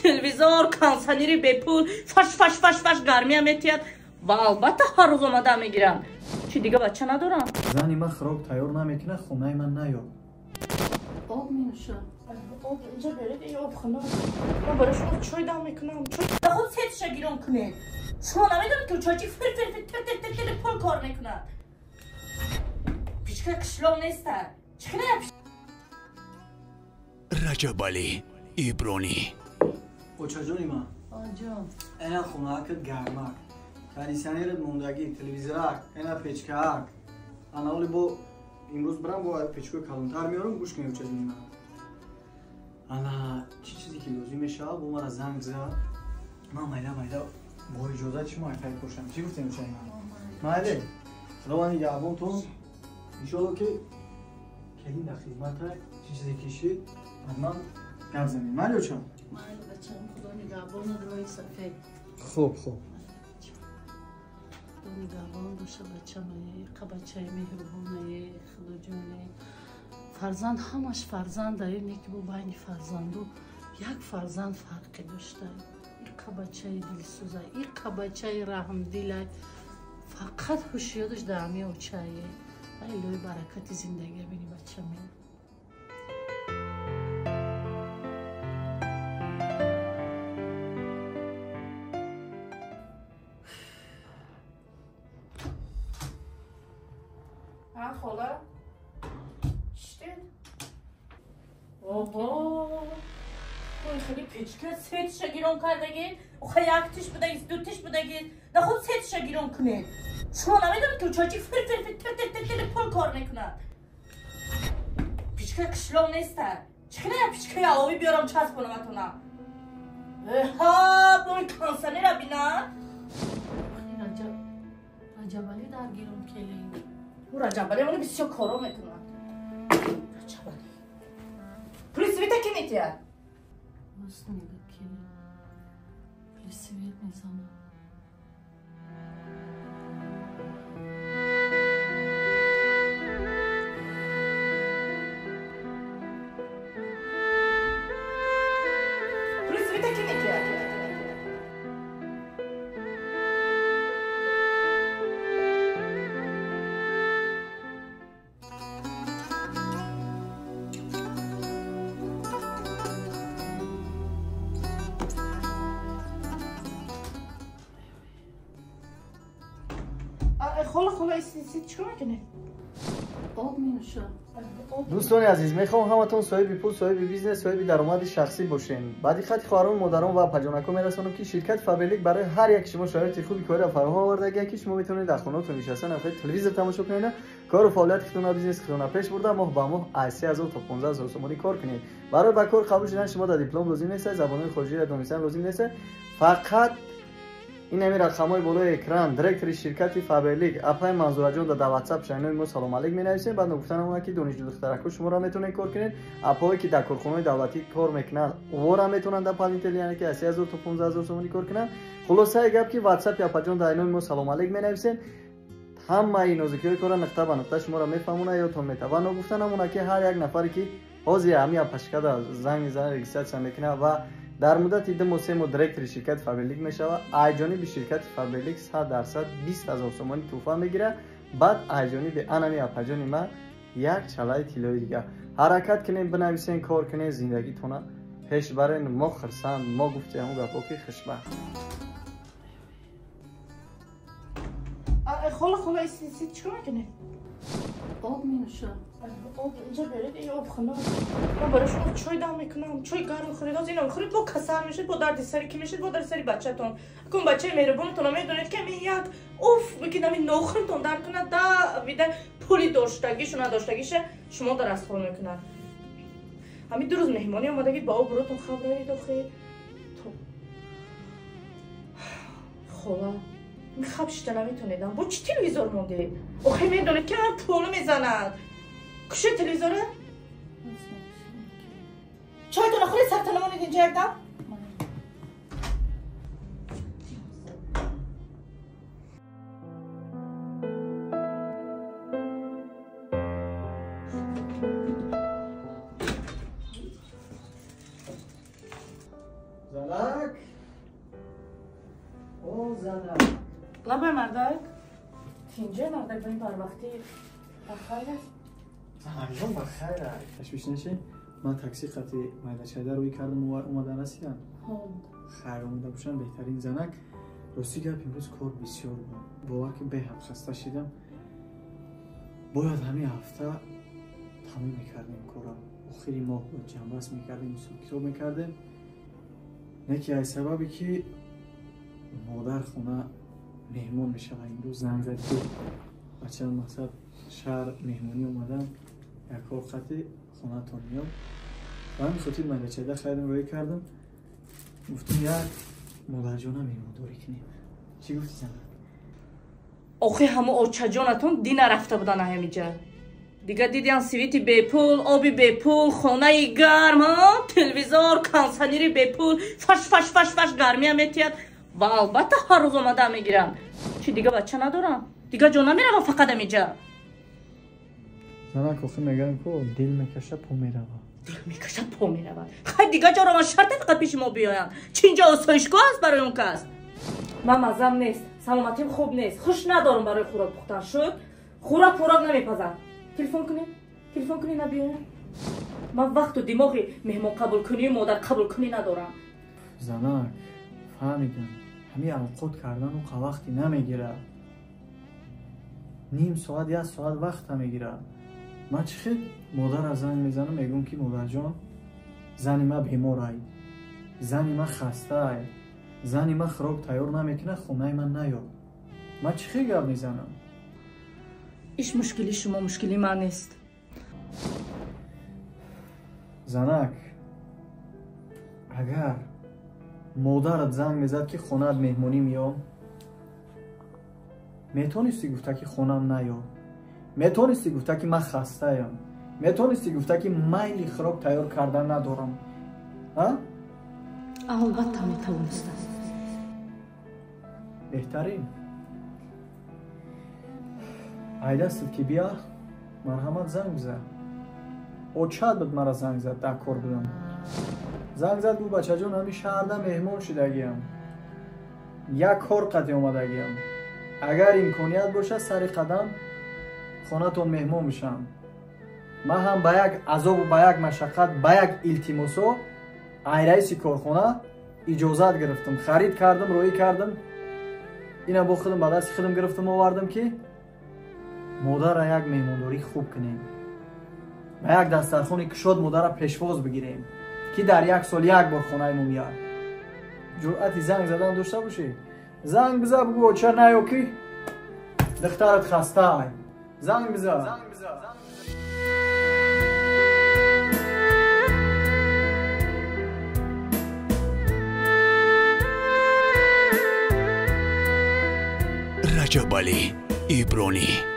Телевизор, кондиционери бепул, фаш фаш фаш фаш гармия метиҳад. Ва албатта ҳар рӯз омада мегирам. Чи дига бача надорам? Зани ман хӯрок тайёр намекунад, хонаи ман наё. Об менӯшам. Об инҷа беред, ин об хунук. Ман барои шумо чой дам мекунам. Чой да худ сетиша гирон кунед. Шумо намедонед ки чойчи фир фир фир тир тир тир тир пул кор мекунад. Пичка қишлоқ неста. Чӣ хеле Раҷабалӣ Ибронӣ. Очаҷони ман. Оҷон. Ина хонаакат гармак. Кондиционерат мондагӣ, телевизорак, ина печкаак. Ана оли бо имрӯз бирам бо печкаи калонтар меорам, гӯш кунед очаҷони ман. Ана чӣ чизе ки лозим мешавад, бо мара занг зад. Ман майда майда бо иҷозат шумо айқай кошам. Чӣ гуфтем очаи ман? Майли. Худованд нигаҳбонтон. Иншоалло ки келин дар хизмата чӣ чизе кишид, ҳатман гап занед. Майли очам? Майли бачам, худо нигаҳбонат роҳи сафед. Хуб, хуб. Худо нигаҳбон боша бачамае, қа бачаи меҳрубонае, худоҷоне. Фарзанд ҳамаш фарзандае, не ки бо байни фарзанду як фарзанд фарқе дошта. Иқа бачаи дилсӯза, иқа бачаи раҳмдилай. Фақат ҳушёдаш дар ҳами очае. Илоҳи баракати зиндагия бини бачаме. Хола, шиштед? Оҳо, ой хеле печка сетиша гирон кардагӣ. Охе як тиш будагист, ду тиш будагист. На худ сетиша гирон кунед. Шумо намедонед ки чойчи фир фир фир тир тир тир тир пул кор мекунад. Пичка қишлоқ неста. Чӣ хеле як пичкаи аловӣ биёрам часпонаматона. Эҳа, бо ин кондиционера бинад. Раҷабалӣ дар гирон келин. Ӯ Раҷабалӣ оне бисёр коро мекунад. Раҷабалӣ. Пули света ки метиҳад? Рост мегӯяд келин. Пули свет мезанад. Пули света ки метиҳад? Хола, хола, чикор мекунед? Об менӯшам. Дӯстони азиз, мехоҳам ҳаматон соҳиби пул, соҳиби бизнес, соҳиби даромади шахсӣ бошем. Ба диққати хоҳарон, модарон ва паҷонакҳо мерасонам, ки ширкати Фаберлик барои ҳар як шумо шароити хуби кориро фароҳам овардагия, ки шумо метавонед дар хонаотон нишаста нафари телевизор тамошо кунед, кору фаъолияти худтонро, бизнеси худтонро пеш бурда, моҳ ба моҳ аз 3000 то 15000 сомонӣ кор кунед. Барои ба кор қабул шудан шумо дар диплом лозим нест, забонҳои хориҷиро донистан лозим нест, фақат ин ҳамин рақамҳои болои экран директори ширкати Фаберлик апай Манзураҷон дар ватсап шайнои мо салом алейк менависем. Баъд ногуфта намонад, ки донишҷӯ духтаракҳо шуморо метавонед кор кунед. Апҳое ки дар корхонаҳои давлатӣ кор мекунанд, овора метавонанд дар Палинтел, яъне ки аз 3000 то 15000 сомонӣ кор кунанд. Хулосаи гап ки ватсапи апаҷон дар айнои мо салом алейк менависем. Ҳамаи нозукиҳои корро нуқта ба нуқта шуморо мефаҳмонад, ёдтон метавад. Ва ногуфта намонад, ки ҳар як нафаре ки ҳозир ҳамин апашкада занг мезанад, регистратсия мекунад ва дар муддати 2 моҳ 3 моҳ директори ширкати Фаберлик мешавад, аз ҷониби ширкати Фаберлик 100% 20 000 сомонӣ тӯҳфа мегирад. Баъд аз ҷониби анами апаҷони ман як чалаи тиллои дигар. Ҳаракат кунед, бинависен, кор кунед, зиндагитона пеш барен. Мо хирсанд, мо гуфтем ҳамон гапҳо ки хушбахт. Хола, хола, чикор мекунед? Об менӯшам. Об инҷа беред, ин об хунук. Ман барои шумо чой дам мекунам. Чой гарм хӯред, ҳозир ино хӯред, бо касал мешед, бо дарди сари ки мешед, бо дарди сари бачатон. Акун бачаи меҳрубонатон медонед, ки ҳамин як уф бикид, ҳамин нохунтон дард кунад, да вида пули доштагишу надоштагиша шумо дар асхор мекунад. Ҳамин ду рӯз меҳмонӣ омадагид, ба обрӯтон хаб равед охи. Хола, хаб шида наметонедам. Бо чӣ телевизор монде? Охи медонед, ки ҳам пулу мезанад. Кушед телевизора? Чойтон охӯред, сартона монед инҷа якдам. Занак, о занак. Лабай мардак, тинҷа мардак ба ин барвақтӣ бахайр аст? Занакҷон бахайр аст. Ташвиш нашед, ман такси қати майдачайда рӯй кардам, омада расидам. Хайр омада бошам, беҳтарин занак. Рости гап, имрӯз кор бисёр буд. Бовар ки беҳад хаста шидам. Бояд ҳамин ҳафта тамом мекардем корро. Охири моҳ буд, ҷамъбаст мекардем, ҳисоб-китоб мекардем. Не ки аз сабабе ки модар хона меҳмон мешавад, имрӯз занг зад ки бачаам мақсад шаҳр меҳмонӣ омадан, як кор қати хонатон меём. Ба ҳамин хотир майдачайда харидам, рӯй кардам. Гуфтам як модарҷона меҳмондорӣ кунем. Чӣ гуфтӣ занак? Охи ҳамо очаҷонатон дина рафта будан ҳамиҷа. Дига дидиан свити бепул, оби бепул, хонаи гарм, телевизор, кондиционери бепул, фаш фаш фаш фаш гармия метиҳад. Ва албатта ҳар рӯз омада мегирам. Чи дига бача надорам? Дига ҷо намеравам, фақат ҳамиҷа. Занак, охи мегӯям ку дил мекаша, по мерава. Дил мекаша, по мерава. Хай дига ҷо раван, шарта фақат пеши мо биёянд. Чи инҷо осоишгоҳ аст барои он кас? Ман маззам нест, саломатим хуб нест, хуш надорам барои хӯрок пухтан. Шуд, хӯрок пӯрок намепазам. Телефон кунед, телефон кунед, набиёям. Ман вақту димоғи меҳмонқабулкунию модарқабулкунӣ надорам. Занак, фаҳмидам, ҳамин авқот кардану вақте намегирад. Ним соат, як соат вақта мегирад. Ман чӣ хел модарра занг мезанам, мегӯям ки модарҷон, зани ман беморай, зани ман хастаай, зани ман хӯрок тайёр намекунад, хонаи ман наёд. Ман чӣ хел гап мезанам? Иш мушкили шумо, мушкили ман нест. Занак, агар модарат занг мезад ки хонаат меҳмонӣ меём, метонистӣ гуфта ки хонам наё, метонистӣ гуфта ки ман хастаям, метонистӣ гуфта ки майли хӯрок тайёр кардан надорам. Албатта метавонистам. Беҳтарин. Айдастат ки бия, марҳамат занг бизан. Очат буд мара занг зад, дар кор будам. Занг зад, гуфт бачаҷон, ҳамин шаҳрда меҳмон шидагиам, як кор қатъи омадагиам. Агар имконият бошад, сари қадам хонатон меҳмон бишам. Ман ҳам ба як азобу ба як машаққат, ба як илтимосо ай раиси корхона иҷозат гирифтам, харид кардам, рӯӣ кардам. Ина бо худам ба дасти худам гирифтам, овардам ки модарра як меҳмондорӣ хуб кунем, ба як дастархони кушод модарра пешвоз бигирем, ки дар як сол як бор хонаи мо меяд. Ҷуръати занг задан дошта бошӣ? Занг биза, бугӯ оча наё ки духтарат хастаай. Занг биза. Раҷабалӣ Ибронӣ.